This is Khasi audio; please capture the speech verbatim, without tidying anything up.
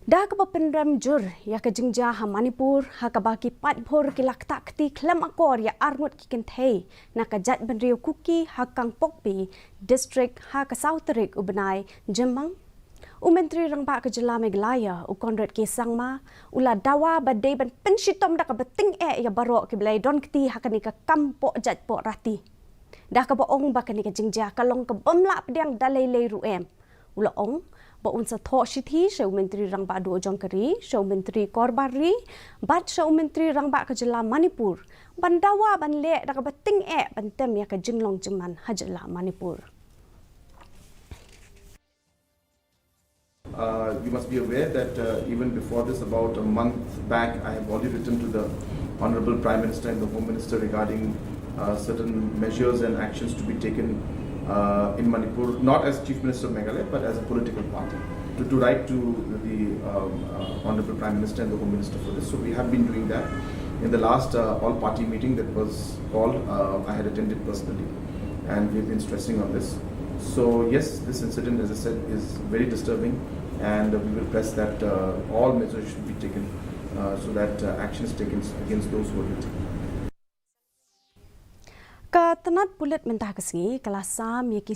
Da kaba pynrem jur ïa ka jingjia ha Manipur, ha kaba ki paidbhur ki la ktah kti khlem akor ïa arngut ki kynthei na ka jaitbynriew Kuki ha Kangpokpi District ha ka saw tarik u bnai Jymmang, u Myntri Rangbah ka Jylla Meghalaya, u Conrad K Sangma, u la dawa ba dei ban pynshitom da kaba tyngeh ïa baroh kiba la ïadon kti ha kane ka kam poh jait poh rati, da kaba ong ba kane ka jingjia ka long ka bym lah pdiang da lei lei ruh em. U la ong ba un sa thoh shithi sha u Myntri Rangbah Duh jong ka ri, sha u Myntri Korbar Ri, bad sha u Myntri Rangbah ka Jylla Manipur ban dawa ban leh da kaba tyngeh ban tem ïa ka jinglong jingman ha Jylla Manipur. Uh, you must be aware that uh, even before this, about a month back, I have already written to the Honorable Prime Minister and the Home Minister regarding uh, certain measures and actions to be taken uh, in Manipur, not as Chief Minister of Meghalaya, but as a political party. To, to write to the um, uh, Honorable Prime Minister and the Home Minister for this. So we have been doing that. In the last uh, all-party meeting that was called, uh, I had attended personally, and we've been stressing on this. So yes, this incident, as I said, is very disturbing, and we will press that uh, all measures should be taken uh, so that uh, action is taken against those who are guilty. Ka tnat pulit mynta ka sngi ka la sam ïa ki